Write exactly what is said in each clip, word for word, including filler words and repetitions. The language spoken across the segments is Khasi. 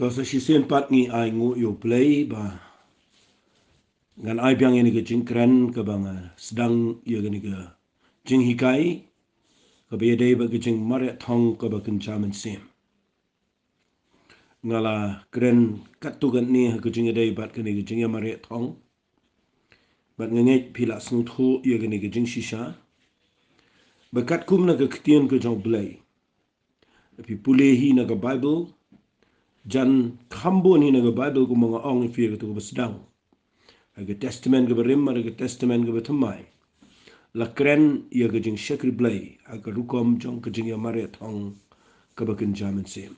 To sa shisien pat ngi ai nguh ïa U Blei ba ngan ai biang ïa kane ka jingkren kaba nga sdang ïa kane ka jinghikai kaba ïadei bad ka jingmareh thong kaba kynja mynsiem. Nga la kren katto katne ha ka jingïadei bad kane ka jingïamareh thong. Bad nga ngeit phi la sngewthuh ïa kane ka jingshisha. Ba katkum na ka ktien ka jong U Blei, phi pule hi na ka Baibl, jan kham bun hi na ka Baibl kumba nga ong ïa phi ha kato kaba sdang. Ha ka Testament kaba rim, ha ka Testament kaba thymmai, la kren ïa ka jingshakri Blei ha ka rukom jong ka jingïamareh thong kaba kynja mynsiem.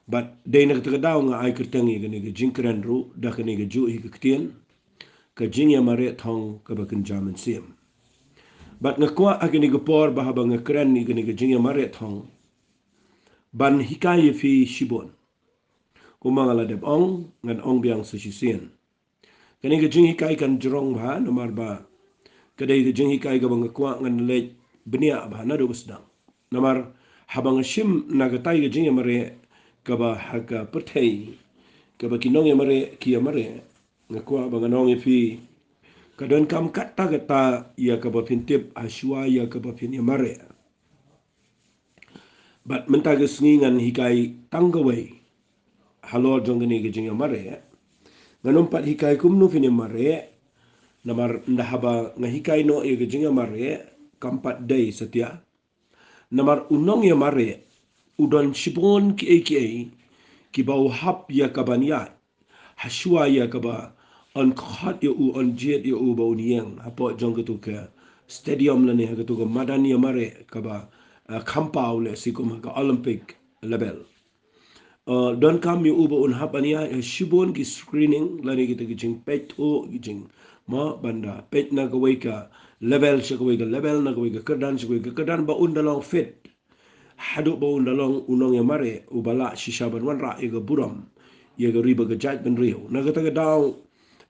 Bad dei na kata ka daw nga ai kyrteng ïa kane ka jingkren ruh da kane kajuh hi ka ktien, ka jingïamareh thong kaba kynja mynsiem. Bad nga kwah ha kane ka por ba haba nga kren ïa kane ka jingïamareh thong, ban hikai ïa phi shibun. Kumba nga la dep ong, ngan ong biang sa shisien. Kane ka jinghikai kan jrong bha namar ba ka dei ka jinghikai kaba nga kwah ngan leit bniah bha naduh ba sdang. Namar haba nga shim na katai ka jingïamareh kaba ha ka pyrthei, kaba ki nongïamareh ki ïamareh, nga kwah ba ngan ong ïa phi, ka donkam katta katta ïa kaba phin tip ha shuwa ïa kaba phin ïamareh. Bad mynta ka sngi ngan hikai tang kawei halor jong kane ka jingïamareh. Ngan ym pat hikai kumno phin ïamareh, namar ynda haba nga hikai noh ïa ka jingïamareh, kam pat dei satia. Namar u nongïamareh u don shibun kiei kiei kiba u hap ïa ka ban ïaid ha shuwa ïa kaba yn khot ïa u, yn jied ïa u ba un ïeng hapoh jong kato ka stadium lane ha kato ka madan ïamareh kaba, ah, kham paw lehse kum ha ka Olympic level. Ah, donkam ïa u ba un hap ban ïaid ha shibun ki screening lane kita ki jingpeit thuh, ki jing, mo, ban da peit na kawei ka level sha kawei ka level, na kawei ka kyrdan sha kawei ka kyrdan ba un da long fit. Haduh ba un da long u nongïamareh uba lah shisha ban wanrah ïa ka burom ïa ka ri bad ka jaitbynriew. Na kata ka daw,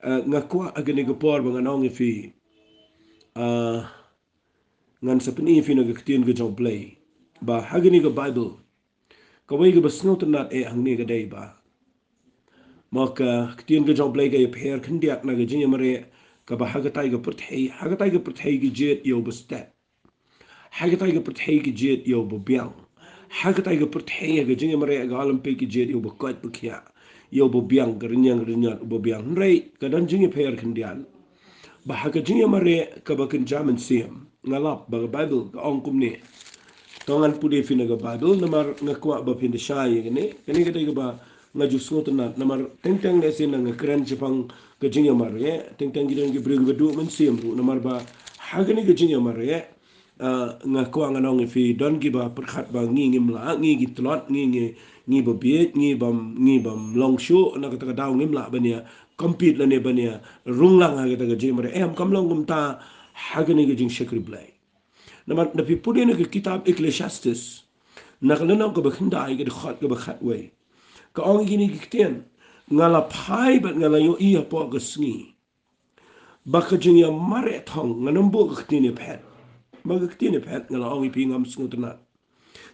eh, nga kwah ha kane ka por ba ngan ong ïa phi, ah, ngan sa pyni ïa phi na ka ktien ka jong U Blei ba ha kane ka Baibl, kawei kaba sngewtynnat eh hangne ka dei ba, mo, ka ktien ka jong U Blei ka ïapher khyndiat na ka jingïamareh kaba ha katai ka pyrthei, ha katai ka pyrthei ki jied ïa u ba stet. Ha katai ka pyrthei ki jied ïa u ba biang. Ha katai ka pyrthei ha ka jingïamareh ha ka Olympic ki jied ïa u ba koit ba khiah, ïa u ba biang, ka rynïeng rynïot u ba biang. Hynrei ka don jingïapher khyndiat ba ha ka jingïamareh kaba kynja mynsiem, nga lap ba ka Baibl ka ong kumne. To ngan pule ïa phi na ka Baibl namar nga kwah ba phin da shai ïa kane. Kane ka dei kaba nga ju sngewtynnat namar teng teng lehse nga kren shaphang ka jingïamareh, teng teng ki don ki briew kiba duh mynsiem ruh namar ba ha kane ka jingïamareh, ah, nga kwah ngan ong ïa phi, don kiba pyrkhat ba ngi ngim lah, ngi ki tlot, ngi, ngi, ngi ba bieit, ngi bym, ngi bym long shuh, na kata ka daw ngim lah ban ïa compete lane ban ïa rung lang ha kata ka jingïamareh. Em, kam long kumta ha kane ka jingshakri Blei. Namar da phi pule na ka kitab Ecclesiastes, na ka lynnong kaba khyndai, ka dkhot kaba khatwei, ka ong ïa kine ki ktien: Nga la phai bad nga la ïohi hapoh ka sngi ba ka jingïamareh thong, ngan ym buh ka ktien ïaphet. Ba ka ktien ïaphet nga la ong ïa phi ngam sngewtynnat.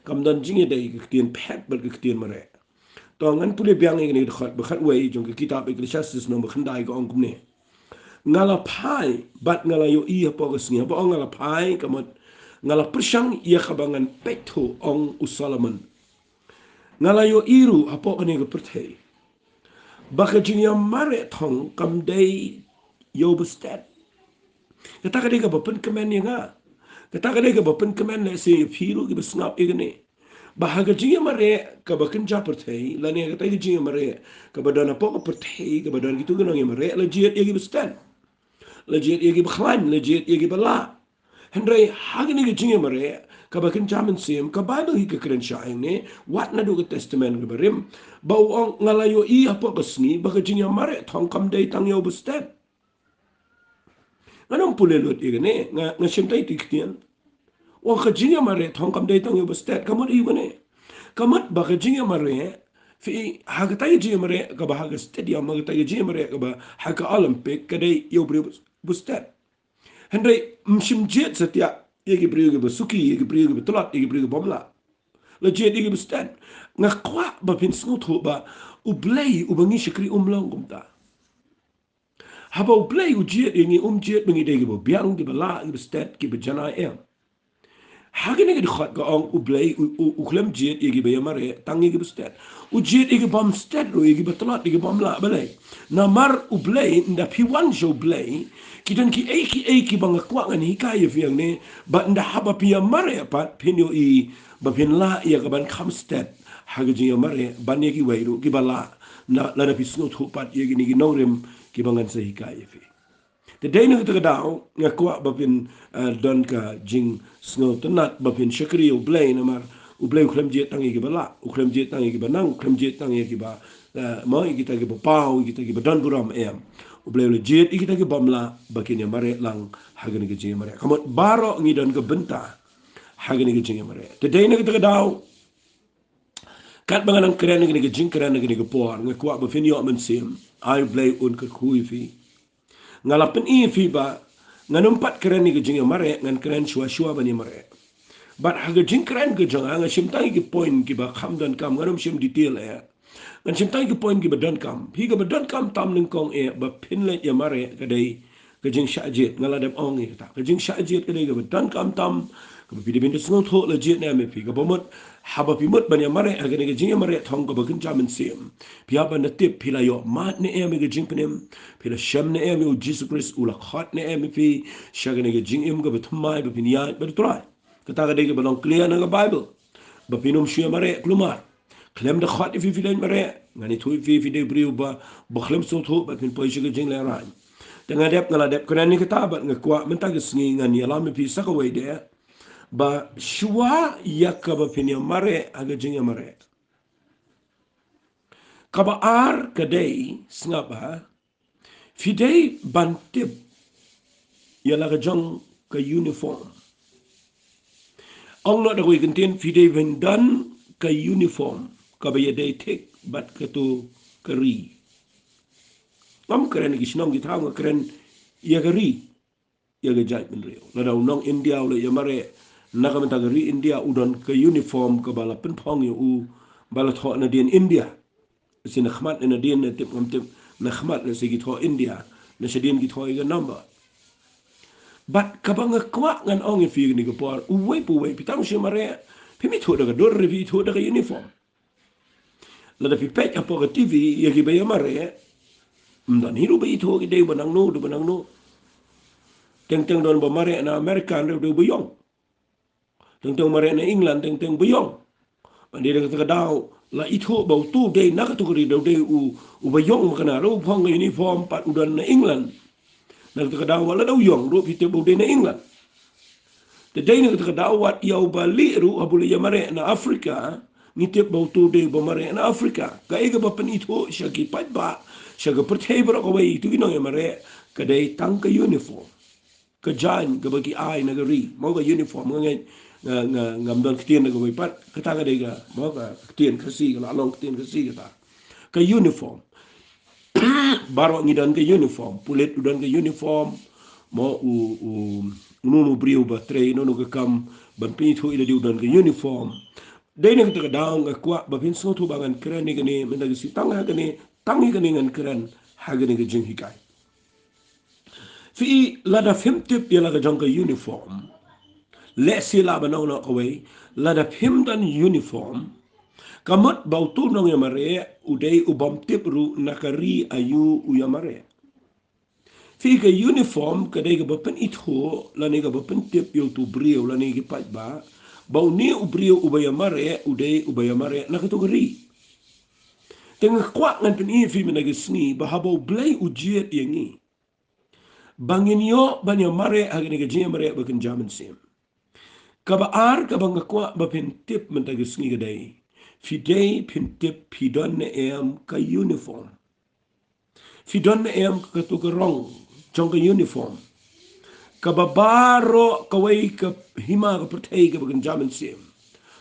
Kam don jingïadei ka ktien phet bad ka ktien mareh. To ngan pule biang ïa kane ka dkhot ba khatwei jong ka kitab Ecclesiastes lynnong ba khyndai, ka ong kumne: Nga la phai bad nga la ïohi hapoh ka sngi. Haba ong nga la phai, ka mut nga la pyrshang ïa kaba ngan peit thuh, ong u Solomon. Nga la ïohi ruh hapoh kane ka pyrthei ba ka jingïamareh thong kam dei ïa u ba stet. Kata ka dei kaba pynkmen ïa nga. Kata ka dei kaba pynkmen lehse ïa phi ruh kiba sngap ïa kane, ba ha ka jingïamareh kaba kynja pyrthei lane ha kata ka jingïamareh kaba don hapoh ka pyrthei, kaba don kito ki nongïamareh, la jied ïa ki ba stet. La jied ïa ki ba khlaiñ, la jied ïa ki ba lah. Hynrei ha kane ka jingïamareh kaba kynja mynsiem, ka Baibl hi ka kren shai hangne, wat naduh ka Testament kaba rim, ba u ong: Nga la ïohi hapoh ka sngi ba ka jingïamareh thong kam dei tang ïa u ba stet. Ngan ym pule lut ïa kane, nga, nga shim tai ti ktien. Ong ka jingïamareh thong kam dei tang ïa u ba stet, ka mut ïa kane. Ka mut ba ka jingïamareh, phi, ha kata ka jingïamareh kaba ha ka stadium, ha kata ka jingïamareh kaba ha ka Olympic, ka dei ïa u briew ba stet. Hynrei ym shym jied satia ïa ki briew kiba suki, ïa ki briew kiba tlot, ïa ki briew kiba bym lah. La jied ïa ki ba stet. Nga kwah ba phin sngewthuh ba U Blei uba ngi shakri um long kumta. Haba U Blei u jied ïa ngi, um jied ba ngi dei kiba biang, kiba lah, kiba stet, kiba janai, em. Ha kane ka dkhot ka ong U Blei u, u, u khlem jied ïa kiba ïamareh, tang ïa kiba stet. U jied ïa ki bym stet ruh, ïa kiba tlot, ïa ki bym lah, balei? Namar U Blei, ynda phi wan sha U Blei, ki don kiei kiei kiba nga kwah ngan hikai ïa phi hangne, bad ynda haba phi ïamareh pat, phin ïohi ba phin lah ïa kaban kham stet ha ka jingïamareh ban ïa kiwei ruh kiba lah, na, lada phi sngewthuh pat ïa kine ki nongrim kiba ngan sa hikai ïa phi. Te dei na kata ka daw nga kwah ba phin, eh, don ka jingsngewtynnat ba phin shakri ïa U Blei, namar U Blei u khlem jied tang ïa kiba lah, u khlem jied tang ïa kiba nang, u khlem jied tang ïa kiba, eh, mo, ïa kita kiba paw, ïa kita kiba don burom, em. U Blei u la jied ïa kita ki bym lah ba kin ïamareh lang ha kane ka jingïamareh. Ka mut baroh ngi don ka bynta ha kane ka jingïamareh. Te dei na kata ka daw, katba nga nang kren ha kane ka jingkren ha kane ka por, nga kwah ba phin ïoh mynsiem. Ai U Blei un kyrkhu ïa phi. Nga la pyni ïa phi ba ngan ym pat kren ïa ka jingïamareh, ngan kren shuwa shuwa ban ïamareh. Bad ha ka jingkren ka jong nga, nga shim tang ïa ki point kiba kham donkam, ngan ym shim detail eh. Ngan shim tang ïa ki point kiba donkam. Phi kaba donkam tam nyngkong eh ba phin leit ïamareh, ka dei ka jingshah jied. Nga la dep ong ïa kata. Ka jingshah jied ka dei kaba donkam tam, kaba phi dei ban da sngewthuh la jied ne em ïa phi. Kaba mut, haba phi mut ban ïamareh ha kane ka jingïamareh thong kaba kynja mynsiem, phi hap ban da tip phi la ïoh mad ne em ïa ka jingpynim, phi la shem ne em ïa U Jisu Khrist, u la khot ne em ïa phi sha kane ka jingim kaba thymmai ba phin ïaid bad U Trai. Kata ka dei kaba long clear na ka Baibl ba phin ym shu ïamareh kulmar. Khlem da khot ïa phi phi leit mareh, ngan ïathuh ïa phi, phi dei briew ba, ba khlem sngewthuh bad phin poi sha ka jinglehraiñ. Te nga dep, nga la dep kren ïa kata bad nga kwah mynta ka sngi ngan ïalam ïa phi sa kawei de, ba shuwa ïa kaba phin ïamareh ha ka jingïamareh. Kaba ar ka dei, sngap ha, phi dei ban tip ïa la ka jong ka uniform. Ong noh da kawei ka ktien, phi dei ban don ka uniform kaba ïadei thik bad kato ka ri. Ngam kren ïa ki shnong ki thaw, nga kren ïa ka ri, ïa ka jaitbynriew. Lada u nong India u la ïamareh na ka bynta ka ri India, u don ka uniform kaba la pynphong ïa u ba la thoh nadien India. Lehse na khmat ne nadien, ne tip ngam tip, na khmat lehse ki thoh India, na shadien ki thoh ïa ka number. Bad kaba nga kwah ngan ong ïa phi kane ka por, uwei pa uwei, phi tang shu ïamareh, phim ithuh da ka dur, phi ithuh da ka uniform. Lada phi peit hapoh ka T V ïa kiba ïamareh, ym don hi ruh ba ithuh ki dei ba nangno, dei ba nangno. Teng teng don ba mareh na Amerika, dei, dei ba ïong. Teng teng mareh na England, teng teng ba ïong. Ban dei da kata ka daw la ithuh ba uto u dei na kato ka ri, dei u, u ba ïong, ma kane ruh u phong ka uniform pat u don na England. Na kata ka daw wat lada u ïong ruh phi tip ba u dei na England. Te dei na kata ka daw wat ïa u ba lieh ruh haba u la ïamareh na Afrika, ngi tip ba uto u dei u ba mareh na Afrika. Kaei kaba pynithuh sha ki paidbah, sha ka pyrthei baroh kawei, ïa kito ki nongïamareh, ka dei tang ka uniform. Ka jaiñ kaba ki ai na ka ri, mo, ka uniform, nga ngeit, nga, nga, ngam don ktien na kawei pat, kata ka dei ka, mo, ka ktien Khasi, ka la long ktien Khasi kata. Ka uniform. Baroh ngi don ka uniform, pulit u don ka uniform, mo, u, u, uno uno u briew ba trei ïa uno uno ka kam, ban pynithuh ïa lade u don ka uniform. Dei na kata ka daw nga kwah ba phin sngewthuh ba ngan kren ïa kane mynta ka sngi, tang ha kane, tang ïa kane ngan kren ha kane ka jinghikai. Phi, lada phim tip ïa la ka jong ka uniform, lehse lah ban ong noh kawei, lada phim don uniform, ka mut ba uto u nongïamareh u dei u bym tip ruh na ka ri aïu u ïamareh. Phi, ka uniform ka dei kaba pynithuh lane kaba pyntip ïa uto u briew lane ki paidbah ba une u briew uba ïamareh u dei uba ïamareh na kato ka ri. Te nga kwah ngan pyni ïa phi mynta ka sngi ba haba U Blei u jied ïa ngi ba ngin ïoh ban ïamareh ha kane ka jingïamareh ba kynja mynsiem. Kaba ar kaba nga kwah ba phin tip mynta ka sngi ka dei, phi dei phin tip phi don ne em ka uniform. Phi don ne em kato ka rong jong ka uniform kaba baroh kawei ka hima ka pyrthei kaba kynja mynsiem.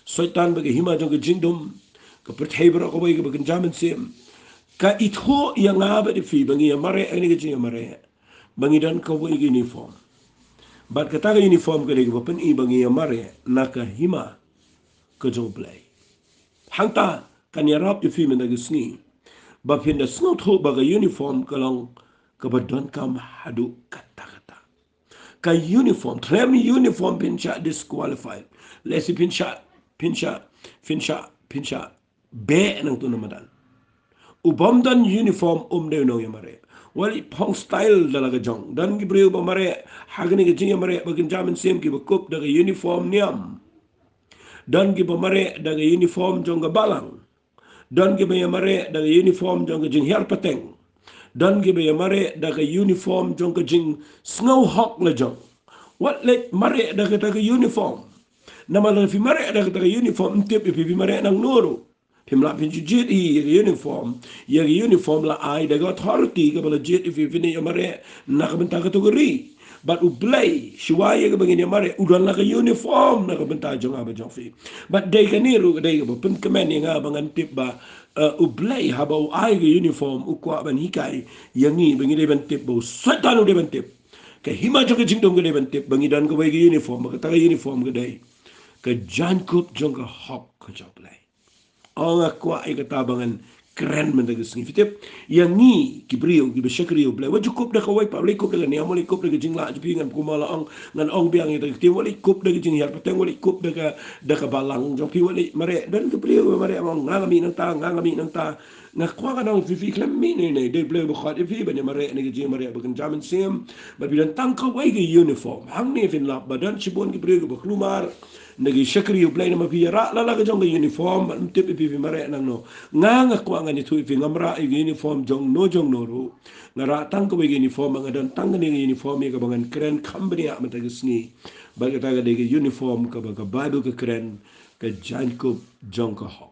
Soitan bad ka hima jong ka jingdum, ka pyrthei baroh kawei kaba kynja mynsiem, ka ithuh ïa nga bad ïa phi ba ngi ïamareh ha kane ka jingïamareh ba ngi don kawei ka uniform. Bad kata ka uniform ka dei kaba pyni ba ngi ïamareh na ka hima ka jong U Blei. Hangta Kan ïarap ïa phi mynta ka sngi ba phin da sngewthuh ba ka uniform ka long kaba donkam haduh katta katta. Ka uniform, khlem uniform phin shah disqualified. Lehse phin shah, phin shah, phin shah, phin shah beh nangta na madan. U bym don uniform um dei u nongïamareh. Wat leit phong style da la ka jong. Don ki briew ba mareh ha kane ka jingïamareh ba kynja mynsiem kiba kup da ka uniform niam. Don kiba mareh da ka uniform jong ka balang. Don kiba ïamareh da ka uniform jong ka jinghiar pateng. Don kiba ïamareh da ka uniform jong ka jingsngewhok la jong. Wat leit mareh da kata ka uniform. Namar lada phi mareh da kata ka uniform, ym tip ïa phi phi mareh nangno ruh. Phim lah phin ju jied hi ïa ka uniform. Ïa ka uniform la ai da ka authority kaba la jied ïa phi phin ïamareh na ka bynta kato ka ri. Bad U Blei, shuwa ïa kaba ngin ïamareh, u don la ka uniform na ka bynta jong nga bad jong phi. Bad dei kane ruh ka dei kaba pynkmen ïa nga ba ngan tip ba, eh, U Blei haba u ai ka uniform u kwah ban hikai ïa ngi ba ngi dei ban tip ba u Soitan u dei ban tip. Ka hima jong ka jingdum ka dei ban tip ba ngi don kawei ka uniform, ba kata ka uniform ka dei ka jaiñkup jong ka hok ka jong U Blei. Ong nga kwah ïa kata ba ngan kren mynta ka sngi. Phi tip, ïa ngi ki briew kiba shakri U Blei, wat ju kup da kawei pat, wat leit kup da ka niam, wat leit kup da ka jinglah jong phi, ngan kumba la ong, ngan ong biang ïa kata ka ktien, wat leit kup da ka jinghiar pateng, wat leit kup da ka, da ka balang jong phi, wat leit mareh. Don ki briew ba mareh ba ong nga nga mih nangta, nga nga mih nangta. Nga kwah ngan ong ïa phi, phi khlem mih ne ne, dei U Blei ba khot ïa phi ban ïamareh ne ka jingmareh ba kynja mynsiem. Bad phi don tang kawei ka uniform. Hangne phin lap ba don shibun ki briew kiba kulmar na ki shakri U Blei namar phi ïarah la la ka jong ka uniform, bad ym tip ïa phi phi mareh nangno. Nga nga kwah ngan ïathuh ïa phi, ngam rah ïa ka uniform jongno jongno ruh. Nga rah tang kawei ka uniform, nga don tang kane ka uniform ïa kaba ngan kren kham bniah mynta ka sngi. Bad kata ka dei ka uniform kaba ka Baibl ka kren ka jaiñkup jong ka hok.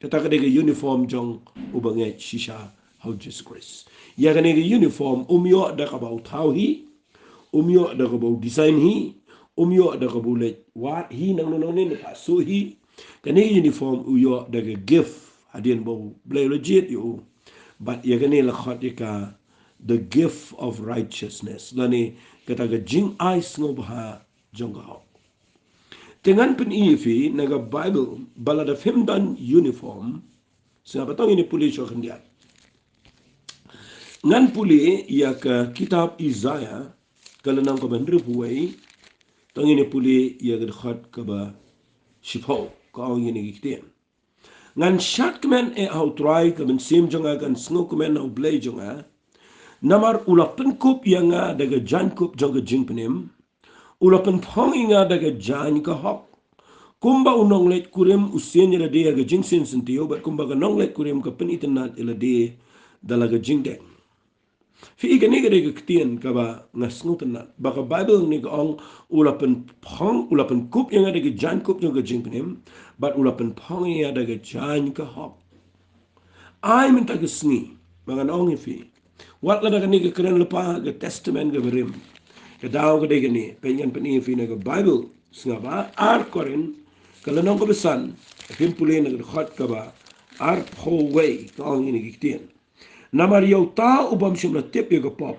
Kata ka dei ka uniform jong u bangeit shisha ha u Jisu Khrist. Ïa kane ka uniform um ïoh da kaba u thaw hi, um ïoh da kaba u design hi, um ïoh da kaba u leit wad hi nangno nangne ne pat suh hi. Kane ka uniform u ïoh da ka gift hadien ba U Blei u la jied ïa u. Bad ïa kane la khot ïa ka the gift of righteousness, lane kata ka jingai sngewbha jong ka hok. Te ngan pyni ïa phi na ka Baibl ba lada phim don uniform. Sngap, tang ngin ïa pule shuwa khyndiat. Ngan pule ïa ka kitab Isaiah ka lynnong kaba hynriewphew wei. Tang ngin ïa pule ïa ka dkhot kaba shiphew, ka ong ïa kine ki ktien. Ngan shad kmen eh ha U Trai, ka mynsiem jong nga kan sngewkmen ha U Blei jong nga. Namar u la pynkup ïa nga da ka jaiñkup jong ka jingpynim, u la pynphong ïa nga da ka jaiñ ka hok. Kumba u nongleit kurim u sien ïa lade ha ka jingsien syntiew, bad kumba ka nongleit kurim ka pynitynnad ïa lade da la ka jingdeng. Phi i, kane ka dei ka ktien kaba nga sngewtynnad ba ka Baibl ne ka ong u la pynphong, u la pynkup ïa nga da ka jaiñkup jong ka jingpynim, bad u la pynphong ïa nga da ka jaiñ ka hok. Ai mynta ka sngi ba ngan ong ïa phi, wat lada kane ka kren lypa ha ka Testament kaba rim, ka daw ka dei kane, peit ngan pyni ïa phi na ka Baibl. Sngap, Ar Korinth ka lynnong kaba san, phim pule na ka dkhot kaba arphew wei, ka ong ïa kine ki ktien. Namar ïa uta u bym shym la tip ïa ka pop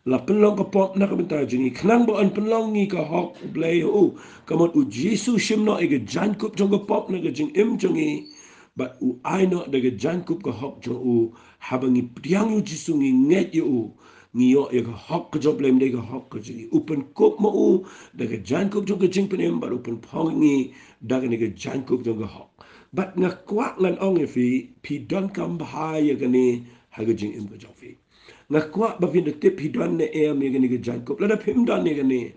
la pynlong ka pop na ka bynta jong ngi, khnang ba yn pynlong ïa ka hok U Blei ha u. Ka mut U Jisu u shim noh ïa ka jaiñkup jong ka pop na ka jingim jong ngi, bad u ai noh da ka jaiñkup ka hok jong u. Haba ngi pdiang ïa U Jisu, ngi ngeit ïa u, ngi ïoh ïa ka hok ka jong U Blei, ym dei ka hok ka jong ngi. U pynkup ma u da ka jaiñkup jong ka jingpynim, bad u pynphong ïa ngi da kane ka jaiñkup jong ka hok. Bad nga kwah ngan ong ïa phi, phi donkam bha ïa kane ha ka jingim ka jong phi. Nga kwah ba phin da tip phi don ne em ïa kane ka jaiñkup. Lada phim don ïa kane,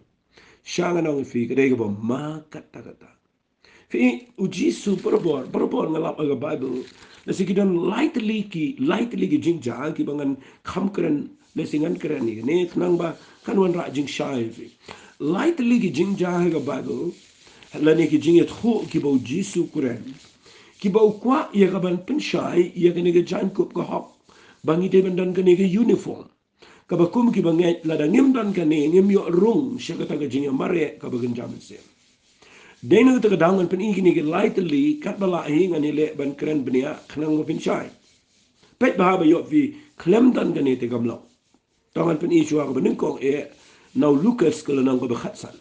sha ngan ong ïa phi, ka dei kaba ma katta katta. Phi i, U Jisu barabor, barabor nga lap ha ka Baibl, lehse ki don lai tylli ki, lai tylli ki jingjia kiba ngan kham kren, lehse ngan kren ïa kane khnang ba kan wanrah jingshai ïa phi. Lai tylli ki jingjia ha ka Baibl lane ki jingïathuh kiba U Jisu u kren, kiba u kwah ïa ka ban pynshai ïa kane ka jaiñkup ka hok, ba ngi dei ban don kane ka uniform. Kaba kum kiba ngeit, lada ngim don kane, ngim ïoh rung sha kata ka jingïamareh kaba kynja mynsiem. Dei na kata ka daw ngan pyni kine ki lai tylli, katba lah hi ngan ïaleh ban kren bniah khnang ba phin shai. Peit bha ba ïoh phi, khlem don kane te kam long. To ngan pyni shuwa kaba nyngkong eh na u Lukas ka lynnong kaba khatsan.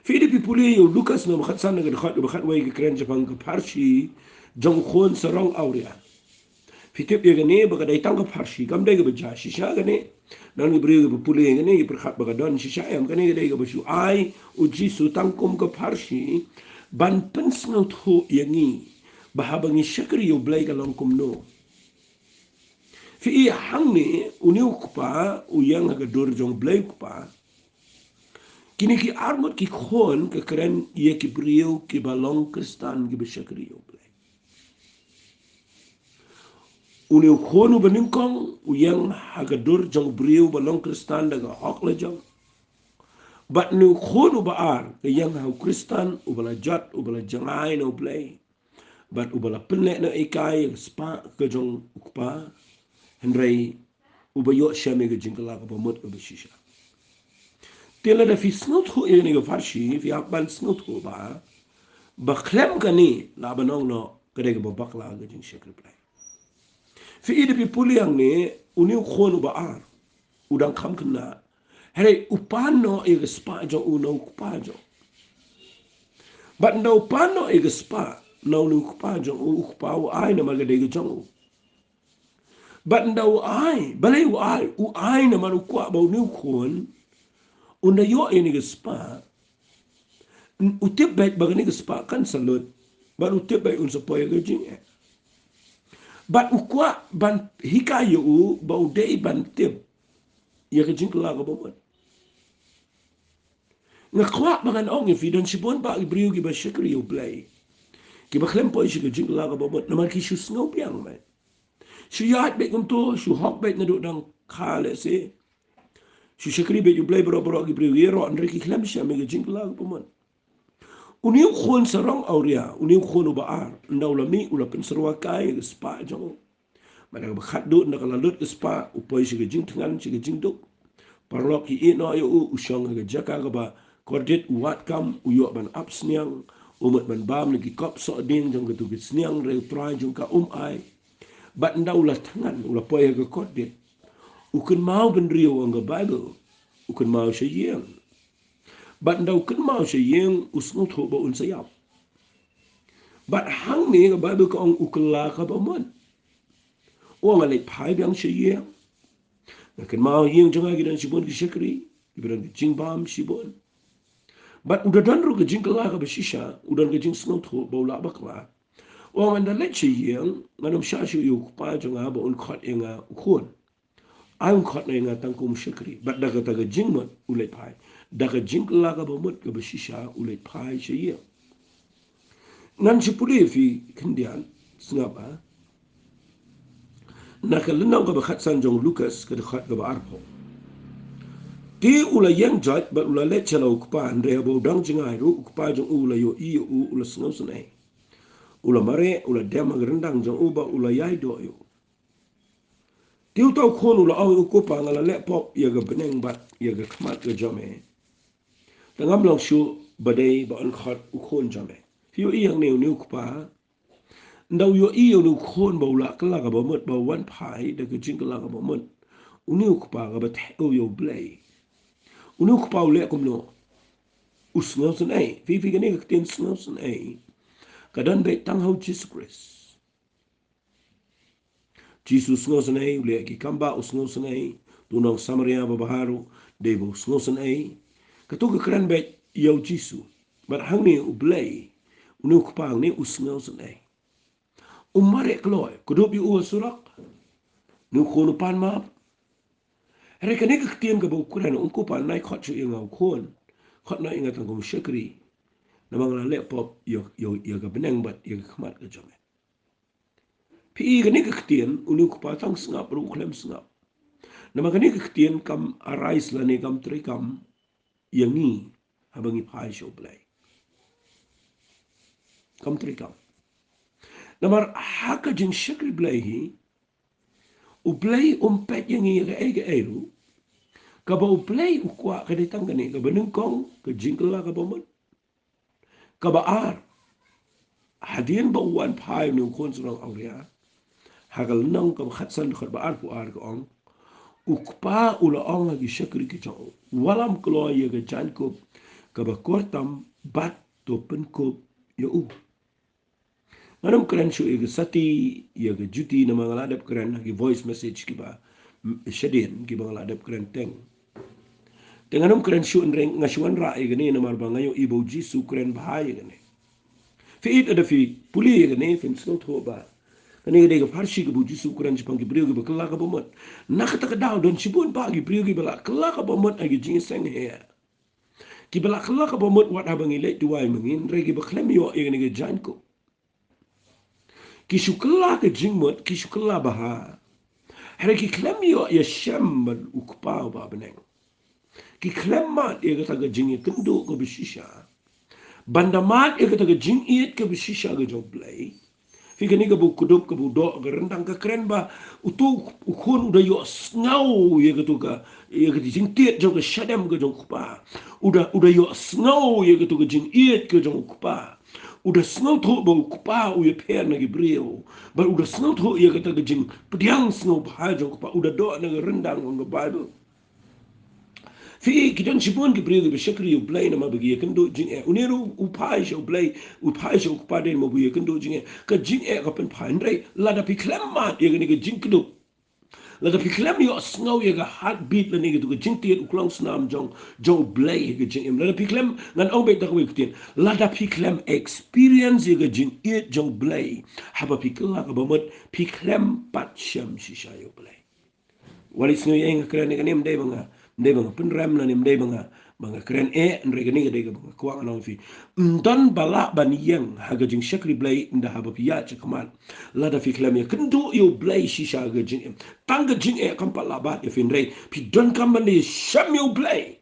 Phi da phi pule ïa u Lukas lynnong kaba khatsan, na ka dkhot kaba khatwei ka kren shaphang ka pharshi jong u khun sarong awria. Phi tip ïa kane ba ka dei tang ka pharshi, kam dei kaba jia shisha kane. Nang ki briew kiba pule ïa kane ki pyrkhat ba ka don shisha, em, kane ka dei kaba shu ai u Jisu tang kum ka pharshi ban pynsngewthuh ïa ngi ba haba ngi shakri ïa u Blei ka long kumno. Phi i hangne une u kpa u ïeng ha ka dur jong u Blei u kpa. Kine ki arngut ki khun ka kren ïa ki briew kiba long Khristan kiba shakri ïa u Blei. Une u khun uba nyngkong u ïeng ha ka dur jong u briew ba long Khristan da ka hok la jong. Bad une u khun uba ar ka ïeng ha u Khristan uba la jot, uba la jngai na u Blei. Bad uba la pynlehnohei ïa ka spah ka jong u kpa. Hynrei uba ïoh shem ïa ka jingkylla kaba mut kaba shisha. Te lada phi sngewthuh ïa kane ka pharshi, phi hap ban sngewthuh ba, ba khlem kane lah ban ong noh ka dei kaba bakla ka jingshakri Blei. Phi i da phi pule hangne, une u khun uba ar u dang kham khynnah. Hynrei u pan noh ïa ka spah jong u na u kpa jong u. Bad ynda u pan noh ïa ka spah na une u kpa jong u, u kpa u ai namar ka dei ka jong u. Bad ynda u ai, balei u ai, u ai namar u kwah ba une u khun un da ïoh ïa kane ka spah. U tip beit ba kane ka spah kan sa lut. Bad u tip beit un sa poi ha ka jingeh. Bad u kwah ban hikai ïa u ba u dei ban tip ïa ka jingkylla kaba mut. Nga kwah ba ngan ong ïa phi, don shibun bah ki briew kiba shakri ïa u Blei, kiba khlem poi sha ka jingkylla kaba mut namar ki shu sngew biang beit. Shu ïaid beit kumto, shu hok beit naduh dang kha lehse. Shu shakri beit ïa u Blei baroh baroh ki briew, ïaroh, hynrei ki khlem shem ïa ka jingkylla kaba mut. Une u khun sarong awria, une u khun uba ar, ynda u la mih u la pynsyrwa kai ïa ka spah jong u. Bad da kaba khatduh, ynda ka la lut ka spah, u poi sha ka jingthngan, sha ka jingduk. Paralok ki ïeh noh ïa u, u shong ha ka jaka kaba kordit, u wad kam, u ïoh ban ap sniang, u mut ban bam na ki kop sohdieng jong kito ki sniang, hynrei U Trai jong ka um ai. Bad ynda u la thngan, u la poi ha ka kordit, u kynmaw bynriew, ong ka Baibl, u kynmaw sha ïing. Bad ynda u kynmaw sha ïing, u sngewthuh ba un sa ïap. Bad hangne ka Baibl ka ong u kylla kaba mut. U ong, nga leit phai biang sha ïing. Nga kynmaw ïing jong nga ki don shibun ki shakri, kiba don ki jingbam shibun. Bad u da don ruh ka jingkylla kaba shisha, u don ka jingsngewthuh ba u lah bakla. U ong, ynda leit sha ïing, ngan ym shah shuh ïa u kpa jong nga ba un khot ïa nga u khun. Ai un khot noh ïa nga tang kum u shakri. Bad da kata ka jingmut u leit phai. Da ka jingkylla kaba mut kaba shisha u leit phai sha ïing. Ngan shu pule ïa phi khyndiat, sngap, ha. Na ka lynnong kaba khatsan jong u Lukas, ka dkhot kaba arphew. Te u la ïeng joit bad u la leit sha la u kpa, hynrei haba u dang jngai ruh u kpa jong u u la ïohi ïa u, u la sngewsynei. U la mareh, u la dem ha ka ryndang jong u bad u la ïai doh ïa u. Te uta u khun u la ong ïa u, ko pa, nga la leh pop ïa ka bneng bad ïa ka khmat ka jong me. Te ngam long shuh ba dei ba yn khot u khun jong me. Phi ïohi hangne une u kpa, ynda u ïohi ïa une u khun ba u lah kylla kaba mut, ba u wan phai da ka jingkylla kaba mut, une u kpa kaba thew ïa u Blei, une u kpa u leh kumno? U sngewsynei. Phi, phi, kane ka ktien sngewsynei ka don beit tang ha u Jisu Khrist. Jisu u sngewsynei, u leh ki kam bah u sngewsynei, uta u nong Samaria babha ruh dei ba u sngewsynei. Kato ka kren beit ïa u Jisu. Bad hangne u Blei, une u kpa hangne u sngewsynei. Um mareh kloi, kdup ïa u ha surok. Une u khun u pan map. Hynrei kane ka ktien kaba u kren, ong, ko pa, nai khot shuh ïa nga u khun. Khot noh ïa nga tang kum u shakri. Namar nga la leh pop ïa, ïa, ïa ka bneng bad ïa ka khmat ka jong me. Phi i, kane ka ktien, une u kpa tang sngap ruh u khlem sngap. Namar kane ka ktien kam arise lane kam treikam ïa ngi haba ngi phai sha u Blei. Kam treikam. Namar ha ka jingshakri Blei hi, u Blei um peit ïa ngi ïa kaei kaei ruh. Kaba u Blei u kwah ka dei tang kane, kaba nyngkong ka jingkylla kaba mut. Kaba ar, hadien ba u wan phai une u khun sarong awria, ha ka lynnong kaba khatsan dkhot ba arphew ar ka ong, u kpa u la ong ha ki shakri ki jong u, wallam kloi ïa ka jaiñkup kaba kor tam bad to pynkup ïa u. Ngan ym kren shuh ïa ka sati, ïa ka juti, namar nga la dep kren ha ki voice message kiba, mm, shadien, kiba nga la dep kren teng. Te ngan ym kren shuh, hynrei nga shu wanrah ïa kane namar ba nga ïohi ba U Jisu u kren bha ïa kane. Phi ïeit lada phi pule ïa kane, phin sngewthuh ba kane ka dei ka pharshi kaba U Jisu u kren shaphang ki briew kiba kylla kaba mut. Na kata ka daw don shibun bha ki briew kiba la kylla kaba mut ha ki jingïaseng heh. Kiba la kylla kaba mut wat haba ngi leit duwai ma ngi, hynrei kiba khlem ïoh ïa kane ka jaiñkup. Ki shu kylla ka jingmut, ki shu kylla bha. Hynrei ki khlem ïoh ïashem bad U Kpa uba ha bneng. Ki khlem mad ïa kata ka jingïakynduh kaba shisha. Ban da mad ïa kata ka jingïeit kaba shisha ka jong U Blei. Phi, kane kaba u kdup, kaba u doh ka ryndang, ka kren ba uto u khun u da ïohsngew ïa kato ka, ïa kata ka jingtied jong ka shadem ka jong U Kpa. U da, u da ïohsngew ïa kato ka jingïeit ka jong U Kpa. U da sngewthuh ba U Kpa u ïapher na ki briew. Bad u da sngewthuh ïa kata ka jingpdiang sngewbha jong U Kpa. U da doh na ka ryndang jong ka Baibl. Phi, ki don shibun ki briew kiba shakri U Blei namar ba ki ïakynduh jingeh. Une ruh u phai sha U Blei, u phai sha U Kpa dei namar ba u ïakynduh jingeh. Ka jingeh ka pynphai, hynrei lada phi khlem mad ïa kane ka jingkdup, lada phi khlem ïohsngew ïa ka heartbeat lane kato ka jingtied, u klongsnam jong, jong U Blei ha ka jingim, lada phi khlem, ngan ong beit da kawei ka ktien, lada phi khlem experience ïa ka jingïeit jong U Blei haba phi kylla kaba mut, phi khlem pat shem shisha ïa U Blei. Wat leit sngew ïa nga kren ïa kane, ym dei ba nga, ym dei ba nga pynrem lane ym dei ba nga, ba nga kren eh, hynrei kane ka dei kaba nga kwah ngan ong ïa phi. Ym don ba lah ban ïeng ha ka jingshakri Blei ynda haba phi ïaid shakhmat lada phi khlem ïakynduh ïa U Blei shisha ha ka jingim. Tang ka jingeh kam pat lah bat ïa phi, hynrei phi donkam ban da ïashem ïa U Blei.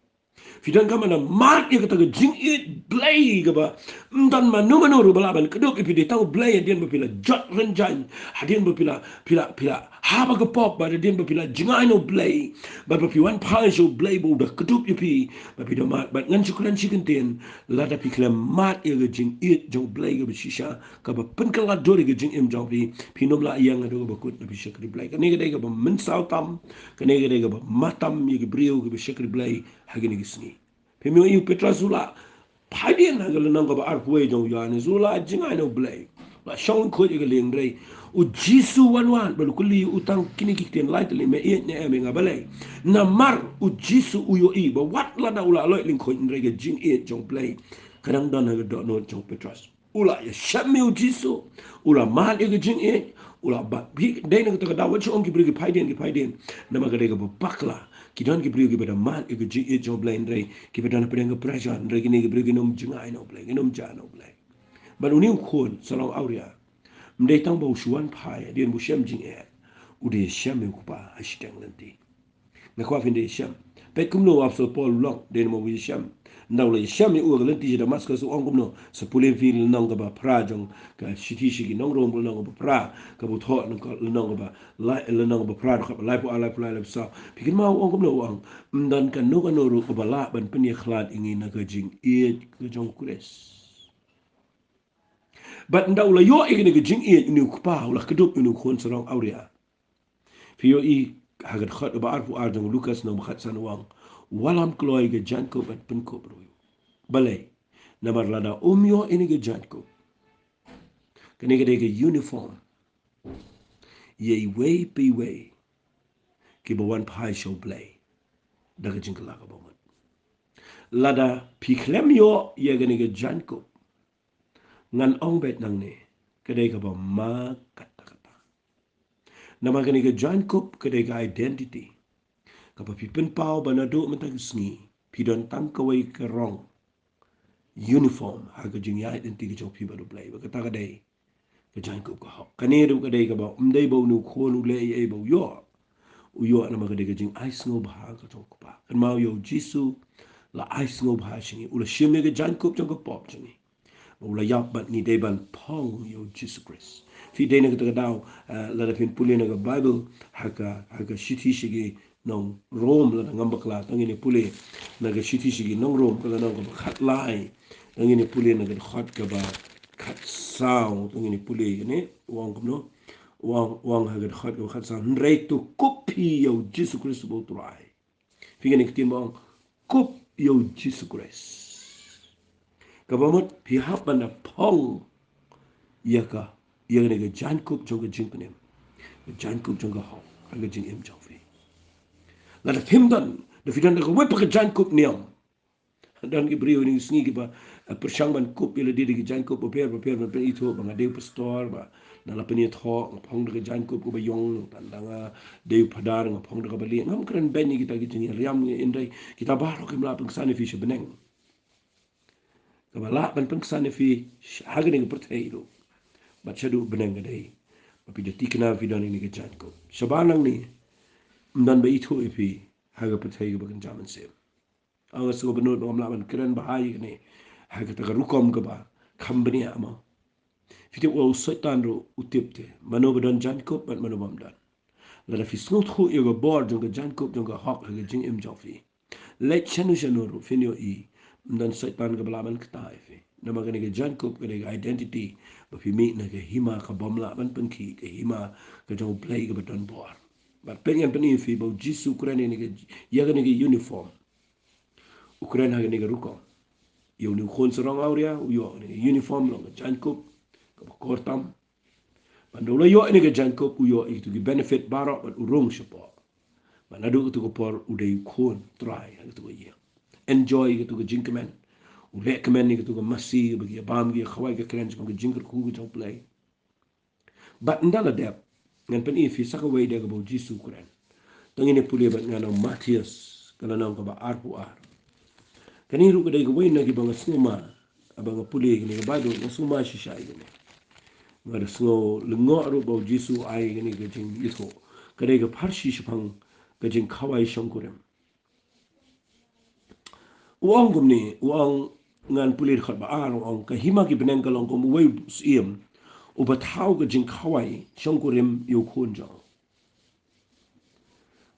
Phi donkam ban da mad ïa kata ka jingïeit Blei kaba ym don mano mano ruh ba lah ban kdup ïa phi. Dei tang U Blei hadien ba phi la jot rynjang, hadien ba phi la, phi la, phi la hap ha ka pop, bad hadien ba phi la jngai na U Blei, bad ba phi wan phai sha U Blei ba u da kdup ïa phi, ba phi da mad. Bad ngan shu kren shi kyntien, lada phi khlem mad ïa ka jingïeit jong U Blei kaba shisha, kaba pynkylla dur ïa ka jingim jong phi, phin ym lah ïeng haduh kaba kut lada phi shakri Blei. Kane ka dei kaba mynsaw tam, kane ka dei kaba ma tam ïa ki briew kiba shakri Blei ha kine ki sngi. Phim ïohi u Petros u la phai dien ha ka lynnong kaba arphew wei jong u Ïoannis, u la jngai na U Blei, u la shong lyngkhuid ïa ka lieng, hynrei U Jisu u wan wad bad u kylli ïa u tang kine ki ktien, lai tylli, me ïeit ne em ïa nga balei? Namar U Jisu u ïohi ba wat lada u la lait lyngkhuid hynrei ka jingïeit jong U Blei ka dang don ha ka dohnud jong u Petros. U la ïashem ïa U Jisu, u la mad ïa ka jingïeit, u la bat. Phi, dei na kata ka daw wat shu ong ki briew ki phai dien, ki phai dien. Namar ka dei kaba bakla. Ki don ki briew kiba da mad ïa ka jingïeit jong U Blei, hynrei kiba don hapdeng ka pressure, hynrei kine ki briew kin ym jngai na U Blei, kin ym jah na U Blei. Bad une u khun sarong awria, ym dei tang ba u shu wan phai hadien ba u shem jingeh, u da ïashem ïa U Kpa ha shiteng lynti. Nga kwah phin da ïashem. Peit kumno u Apostol Paul u long, dei namar ba u ïashem. Ynda u la ïashem ïa u ha ka lynti sha Damascus, u ong kumno? Sa pule phi lynnong kaba phra jong ka shithi sha ki nong Rom, lynnong kaba phra, kaba u thoh lynnong kaba lai, lynnong kaba phra, dkhot ba laiphew ar, laiphew lai, laiphew saw. Phi kynmaw u ong kumno? U ong, ym don kano kano ruh kaba lah ban pynïakhlad ïa ngi na ka jingïeit ka jong U Khrist. Bad ynda u la ïoh ïa kane ka jingïeit, une u kpa u la kdup ïa une u khun sarong awria. Phi ïohi ha ka dkhot ba arphew ar jong u Lukas lynnong ba khatsan, u ong, wallam kloi ka jaiñkup bad pynkup ruh. Balei? Namar lada um ïoh ïa kane ka jaiñkup, kane ka dei ka uniform ïa iwei pa iwei kiba wan phai sha U Blei da ka jingkylla kaba mut. Lada phi khlem ïoh ïa kane ka jaiñkup, ngan ong beit nangne, ka dei kaba ma katta katta. Namar kane ka jaiñkup ka dei ka identity kaba phi pynpaw ba naduh mynta ka sngi phi don tang kawei ka rong uniform ha ka jingïaid lynti ka jong phi bad U Blei. Ba kata ka dei ka jaiñkup ka hok. Kane ruh ka dei kaba ym dei ba une u khun u leh ei ei ba u ïoh. U ïoh namar ka dei ka jingai sngewbha ka jong U Kpa. Kynmaw ïa U Jisu la ai sngewbha sha ngi, u la shim ïa ka jaiñkup jong ka pop jong ngi. Ba u la ïap bad ngi dei ban phong ïa U Jisu Khrist. Phi, dei na kata ka daw, eh, lada phin pule na ka Baibl ha ka, ha ka shithi sha ki nong Rom, lada ngam bakla, to ngin ïa pule na ka shithi sha ki nong Rom, ka lynnong kaba khatlai, to ngin ïa pule na ka dkhot kaba khatsaw, to ngin ïa pule kane, u ong kumno? U ong, u ong ha ka dkhot kaba khatsaw, hynrei to kup phi ïa U Jisu Khrist uba U Trai. Phi, kane ka ktien ba ong kup ïa U Jisu Khrist, kaba mut phi hap ban da phong ïa ka ïa kane ka jaiñkup jong ka jingpynim, ka jaiñkup jong ka hok ha ka jingim jong phi. Lada phim don, da phi don da kawei pat ka jaiñkup niam. Don ki briew ha kine ki sngi kiba, eh, pyrshang ban kup ïa lade da ki jaiñkup bapher bapher, ban pynithuh ba nga dei u pastor, ba nga la pynithuh, nga phong da ka jaiñkup kaba ïong, tang da nga dei u phadar, nga phong da kaba lieh. Ngam kren beiñ ïa kita ki jingïalam, hynrei kita baroh kim lah pynksan ïa phi sha bneng. Kaba lah ban pynksan ïa phi ha kane ka pyrthei ruh, bad shaduh bneng ka dei ba phi da thikna phi don ïa kane ka jaiñkup. Shabar nangne, ym don ba ithuh ïa phi ha ka pyrthei kaba kynja mynsiem. Nga sngew bynnud ba ngam lah ban kren bha ïa kane ha kata ka rukom kaba kham bniah mo. Phi tip, u Soitan ruh u tip te mano ba don jaiñkup bad mano bym don. Lada phi sngewthuh ïa ka bor jong ka jaiñkup jong ka hok ha ka jingim jong phi, leit shano shano ruh phin ïohi, ym don Soitan kaba lah ban ktah ïa phi. Namar kane ka jaiñkup ka dei ka identity ba phi mih na ka hima ka bym lah ban pynkhih, ka hima ka jong U Blei kaba don bor. Bad peit, ngan pyni ïa phi ba U Jisu u kren ïa kane ka, ïa kane ka uniform. U kren ha kane ka rukom. Ïa une u khun sarong awria u ïoh ïa kane ka uniform long ka jaiñkup kaba kor tam. Bad ynda u la ïoh ïa kane ka jaiñkup, u ïoh ïa kito ki benefit baroh bad u rung shapoh. Bad naduh kato ka por u dei u khun Trai ha kato ka ïing. Enjoy ïa kato ka jingkmen. U leh kmen ïa kato ka masi ba ki ïa bam, ki ïa khawai, ka kren shaphang ka jingkyrkhu ka jong U Blei. Bad ynda la dep, ngan pyni ïa phi sa kawei de kaba U Jisu u kren. To ngin ïa pule bad nga na u Mathaios, ka lynnong kaba arphew ar. Kane ruh ka dei kawei na kiba nga sngewma, haba nga pule kane ka Baibl, nga sngewma shisha ïa kane. Nga da sngew lyngngoh ruh ba U Jisu u ai kane ka jingïathuh. Ka dei ka pharshi shaphang ka jingkhawai shongkurim. U ong kumne, u ong, ngan pule dkhot ba ar, u ong, ka hima ki bneng ka long kum uwei u syiem uba thaw ka jingkhawai shongkurim ïa u khun jong u.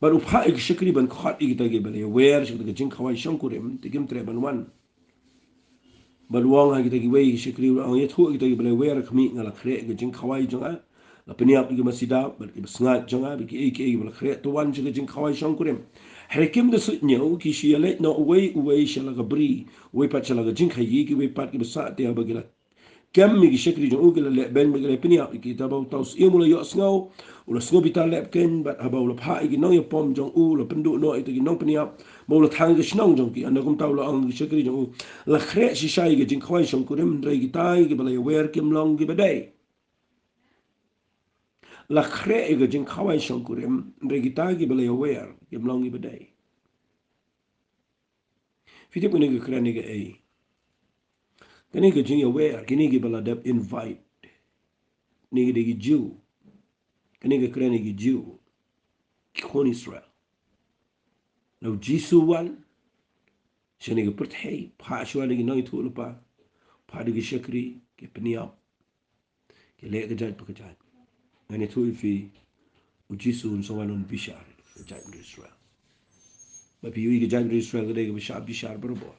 Bad u phah ïa ki shakri ban khot ïa kita kiba la ïawer sha kata ka jingkhawai shongkurim, te kim treh ban wan. Bad u ong ha kita kiwei ki shakri, u ong, ïathuh ïa kita kiba la ïawer khmih, nga la khreh ïa ka jingkhawai jong nga, la pynïap ïa ki masi dap bad kiba sngaid jong nga, bad kiei kiei kiba la khreh, to wan sha ka jingkhawai shongkurim. Hynrei kim da suidñiew, ki shu ïaleit noh uwei uwei sha la ka bri, uwei pat sha la ka jingkhaïi, kiwei pat kiba sah te haba ki la kem ïa ki shakri jong u, ki la leh beiñ bad ki la pynïap ïa ki. Te haba uta u syiem u la ïohsngew, u la sngewbitar lehbeiñ, bad haba u la phah ïa ki nongïapom jong u, u la pynduh noh ïa kita ki nongpynïap, bad u la thang ïa ka shnong jong ki. Ynda kumta u la ong ïa ki shakri jong u, la khreh shisha ïa ka jingkhawai shongkurim, hynrei kita kiba la ïawer kim long kiba dei. La khreh ïa ka jingkhawai shongkurim, hynrei kita kiba la ïawer kim long kiba dei. Phi tip kane ka kren ïa kaei? Kane ka jingïawer, kine kiba la dep invite, kine ki dei ki Jiw. Kane ka kren ïa ki Jiw, ki khun Israel. Lada U Jisu u wan sha kane ka pyrthei, phah shuwa da ki nongïathuhlypa, phah da ki shakri, ki pynïap, ki leh ka jait pa ka jait. Ngan ïathuh ïa phi, U Jisu un sa wan un bishar ka jaitbynriew Israel. Bad phi ïohi ka jaitbynriew Israel ka dei kaba shah bishar barabor.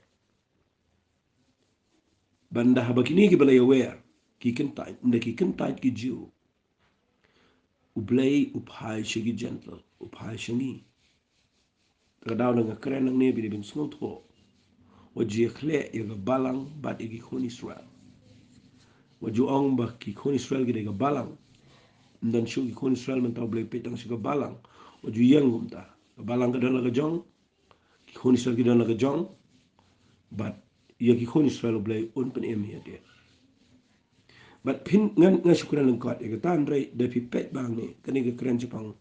Bad ynda haba kine kiba la ïawer ki kyntait, ynda ki kyntait ki Jiw, U Blei u phai sha ki Jentil, u phai sha ngi. Te ka daw ynda nga kren nangne, phi dei ban sngewthuh. Wat ju ïakhleh ïa ka balang bad ïa ki khun Israel. Wat ju ong ba ki khun Israel ki dei ka balang. Ym don shuh ki khun Israel mynta, U Blei u peit tang sha ka balang. Wat ju ïeng kumta. Ka balang ka don la ka jong, ki khun Israel ki don la ka jong. Bad ïa ki khun Israel U Blei un pynim ïa ki. Bad phin, ngan, ngan shu kren lyngkot ïa kata, hynrei da phi peit ba hangne, kane ka kren shaphang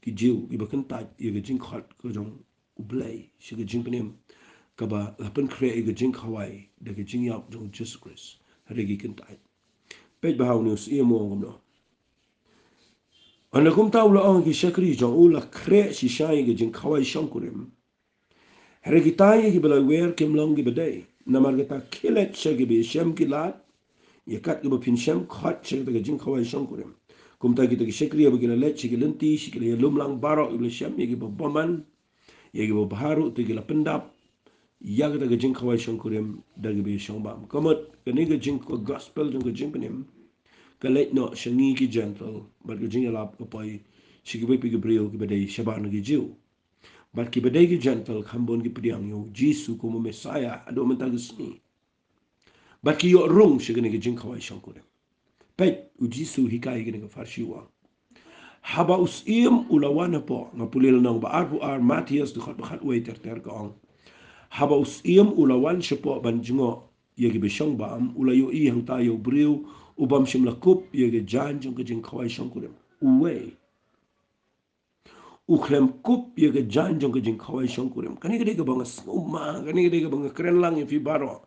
ki Jiw kiba kyntait ïa ka jingkhot ka jong U Blei sha ka jingpynim kaba la pynkhreh ïa ka jingkhawai da ka jingïap jong U Jisu Khrist. Hynrei ki kyntait. Peit ba ha une u syiem u ong kumno. Ynda kumta u la ong ïa ki shakri jong u, la khreh shisha ïa ka jingkhawai shongkurim. Hynrei kita ïa kiba la ïawer kim long kiba dei. Namar kata khie leit sha kiba ïashem ki lad, ïa kat kiba phin shem, khot sha kata ka jingkhawai shongkurim. Kumta kita ki shakri haba ki la leit sha ki lynti, sha ki la ïalum lang baroh kiba la shem, ïa kiba bymman, ïa kiba bha ruh te ki la pyndap ïa kata ka jingkhawai shongkurim da kiba ïashong bam. Ka mut kane ka jing, ka gospel jong ka jingpynim ka leit noh sha ngi ki Jentil, bad ka jingïalap ka poi sha kiwei pat ki briew kiba dei shabar na ki Jiw. Bad kiba dei ki Jentil kham bun ki pdiang ïa U Jisu kum u Messaïah haduh mynta ka sngi. Bad ki ïoh rung sha kane ka jingkhawai shongkurim. Peit, u Jisu u hikai ïa kane ka pharshi, u ong: Haba u Syiem u la wan hapoh, nga pule lynnong ba arphew ar, Mathaios dkhot ba khatwei ter ter ka ong: Haba u Syiem u la wan shapoh ban jngoh ïa kiba shong bam, u la ïohi hangta ïa u briew u bym shym la kup ïa ka jaiñ jong ka jingkhawai shongkurim. Uwei. U khlem kup ïa ka jaiñ jong ka jingkhawai shongkurim. Kane ka dei kaba nga sngewma, kane ka dei kaba nga kren lang ïa phi baroh.